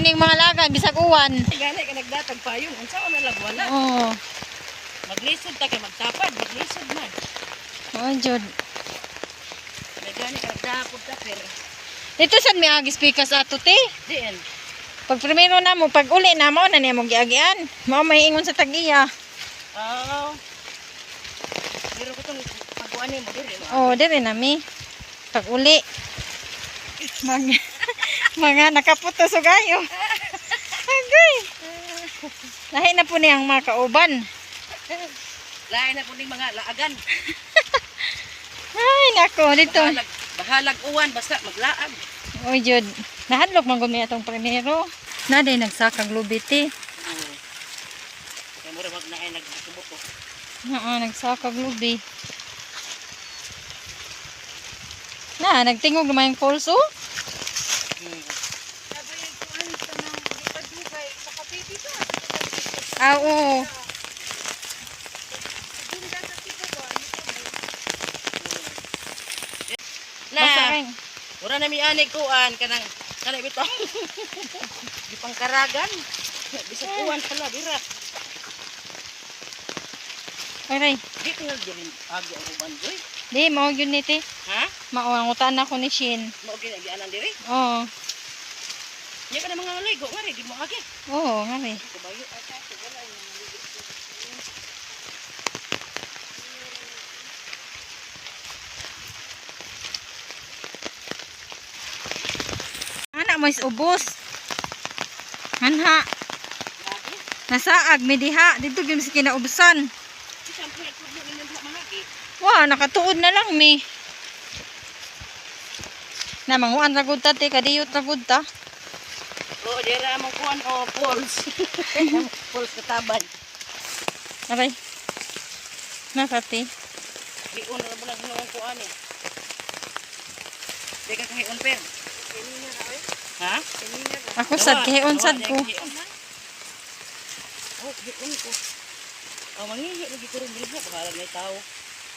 ning mga lagan bisag uwan. Gani ka nagdatag payong. Unsa man lang wala. Oo. Maglisod ta kay magtapad, maglisod man. Oo, jud. May gani ka nagdakop ta pero Dito sad may agis pikas ato te. diin. Pag primero na mo, pag uli na mo, na niya mong giagian. Mao may ingon sa tag-iya. Oo. Pero ko tong pagkuan mo diri mo. Oo, dire na mi. Pag uli. Mag, mga nakaputo so gayo. Agay. Lahi na po niyang mga kauban. Lain na kuning mga laagan. Ay, nako, dito. Bahalag, bahalag uwan basta maglaag. Oy, jud. Nahadlok man gud mi atong primero. Naday nagsakag lubiti. Oo. Kay mura wag na ay nagsubuko. Oo, nagsakag lubi. Na, nagtingog naman yung falls, oh. Ah, oo. Na, Basta rin. mura na mi ani kuan kanang kanang bitaw. Gipangkaragan. Bisag uwan pala dira. Aray. Di ko na diri agi ang uban boy. Di, mao yun ni te. Ha? Mao ang utan ako ni Shin. Mao gid agianan diri. Oo. Nya ka na mga ligo ngari di mo agi. Oo, nga eh. Kubayo. Anak mo is ubos. Hanha. Nasaag mi diha dito gyud sa kinaubusan. Wa, nakatuod na lang mi. Na manguan ra gud ta te, kadiyot ra gud ta. Oo, dira among kuan o falls. Falls katabay. Aray. Nasa te. Giun ra mo lang hinuong kuan eh. Di ka kahiun per. Ha? Ako sad kahiun sad ko. Oh, kahiun ko. Oh, mangihi lagi ko rin diri bahala may tao.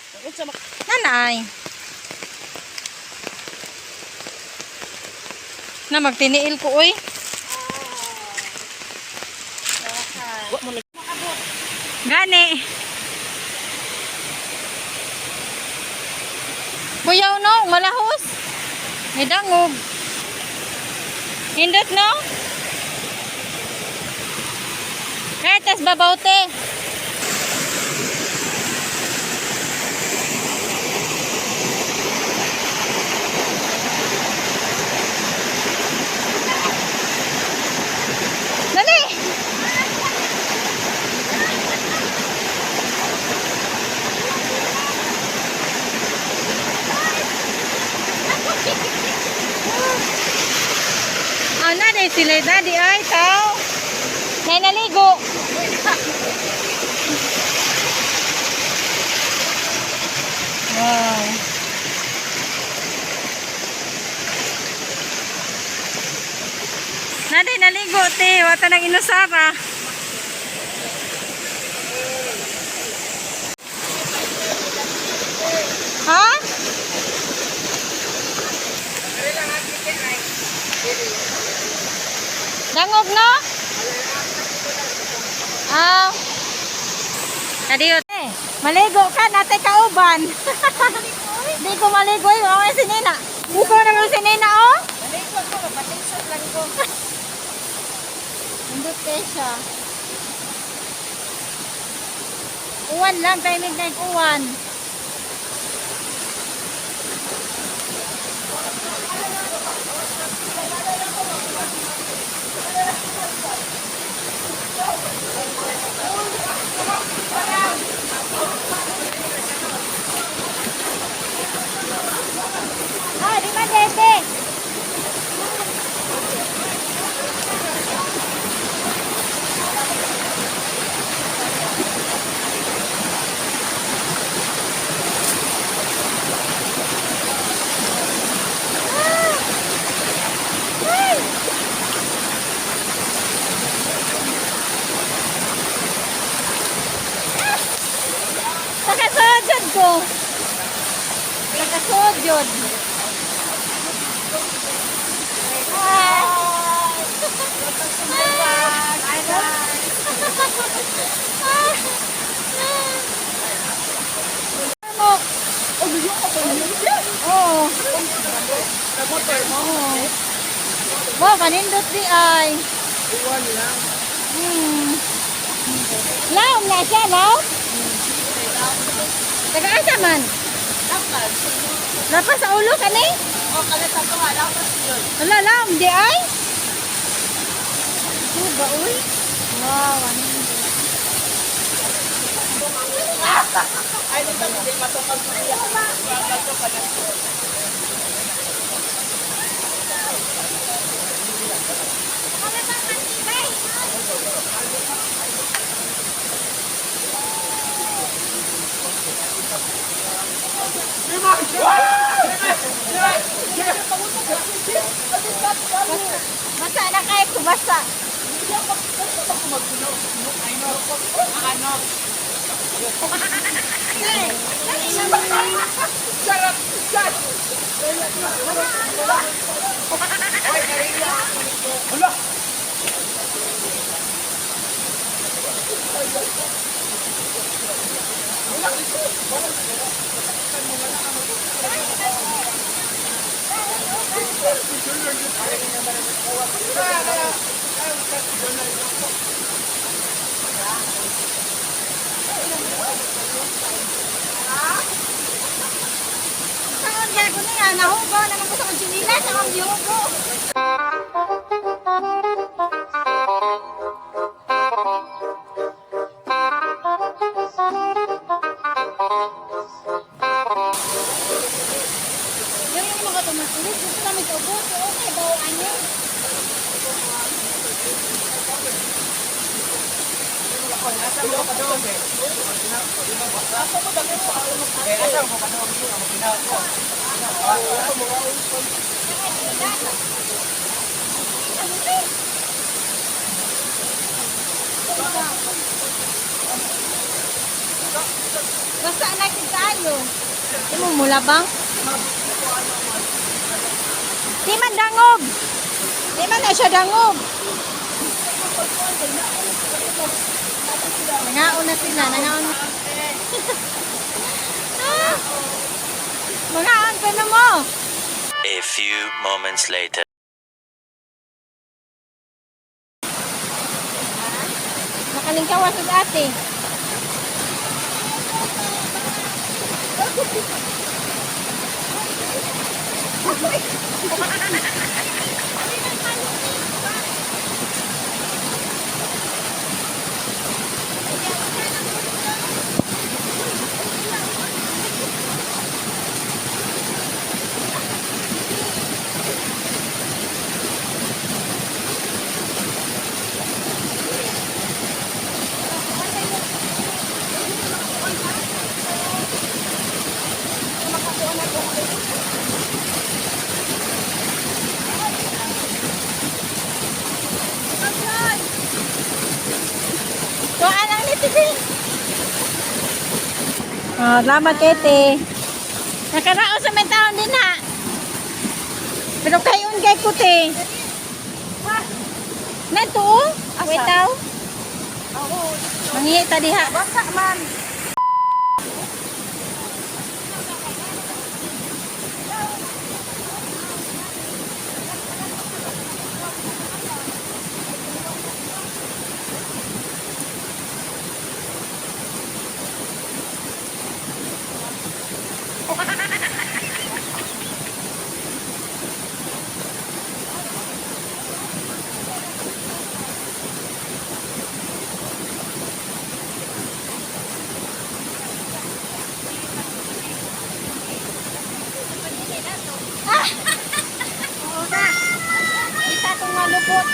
Ang unsa mak Nanay. Na magtiniil ko oy. wa mo lagi. Gani. Kuyaw no, malahos. May dangog. Hindot no? Kahit tas babaw te. Dali! Ah, na sila daddy ay tao. Nay naligo. Wow. Nadi naligo te, wata nang inusara. Ha? Dangog no? Ah. Adiyo. Eh, maligo ka, nate kauban. Di ko maligo, eh. Mao si Nina. Di ko na si Nina, oh. Maligo ko, mapatisod lang ko. Indot kay siya. Uwan lang, timing na yung uwan. Ah, di ba, Dede? Nakasuod jud ko. Nakasuod jud. Hi. Ano? Oo. Oo. Wow, kanindot di ay. Laom na siya, laom? Taga-asa man? Lapas sa ulo kani? O, kalata ko nga, lapas yun. Wala, laom di ay? Ito ba, uy? Wow, ano yun? Ay, nung tayo, hindi matupag mo iya. Matupag ka na. Basa na kayo ko, basa. Saan gago na yan? Nahugo naman ko sa kong sinilas. Akong gihugo. Yung yung mga tumatulis, gusto namin sa ubos. Okay, bawaan niyo. Basta na tayo. Di mo mula bang? Di man dangog. Di man na siya dangog. Nangaon na sila, nangaon. Ah! Mangaon pa na mo. A few moments later. Nakalingkawas sa ate. Kuhaan lang ni Tibing. Oh, salamat kete. Nakaraon sa may taon din ha. Pero kayon kay kuti. Nanto? Wait taw. Oo. Mangihi ta diha. Basa man. Ah! Oo na. Kita itong malupot.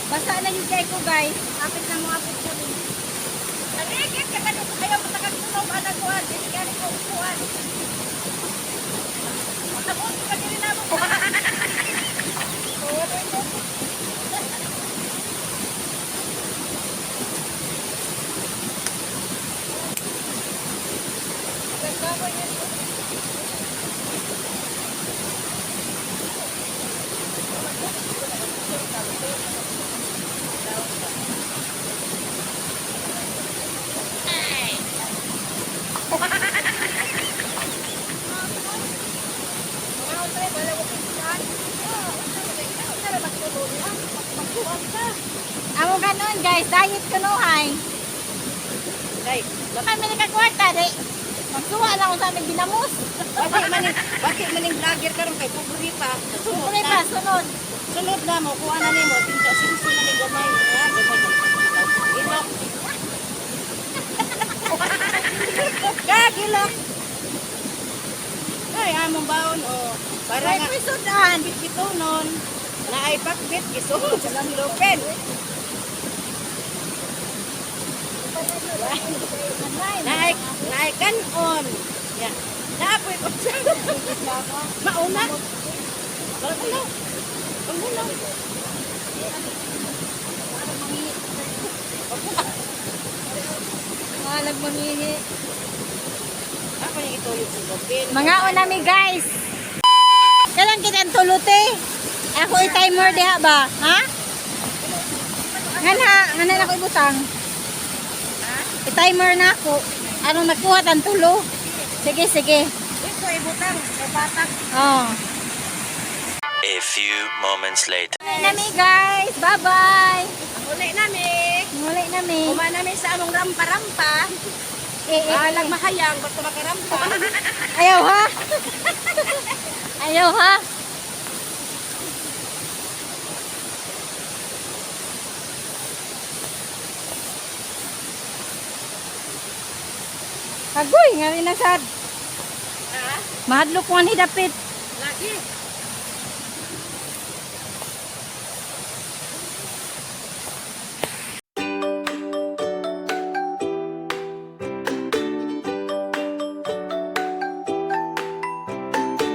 Basta na yung kay ko guys. Kapit na mo apit kami. Naligid ka kanong ayaw mo takagtunog anak kuan. Dili gani ko kuan. Matabot ka dili na mo. Amo ganon, guys, diet kunuhay. Day, Kami nakakwarta di. Magsuwa lang ko sa aming ginamos. bakit maning vlogger karon kay pobre pa. Sunod Siyempre na. pa, sunod. Sunod na mo kuha na nimo tinta sinsin na ni gamay. Ha, gamay. Ilok. Gagilok. Ay, among baon oh. Para Ay, nga pisudan. bitbitonon na ay pakbit gisulod sa lupin. Naay kanon. Ya. Naapoy ko siya. Mauna. Wala. Mauna. Walang mangihi. Ako yung ituyok sa lupin. Mga unami, guys. Kailan kita ang tulute? Ako i-timer diha ba? Ha? Ngana, ngana na ako ibutang. I-timer na ako. Anong nakuha tan tulo? Sige, sige. Ito ibutang kay batak. Oh. A few moments later. Muli nami, guys. Bye-bye. Uli nami. Muli nami. Uma nami sa among rampa-rampa. Eh, eh. Alang mahayang ba't makarampa. Ayaw ha? Ayaw ha? Agoy, nga rin na sad. Ha? Mahadlok ko ni dapit. Lagi.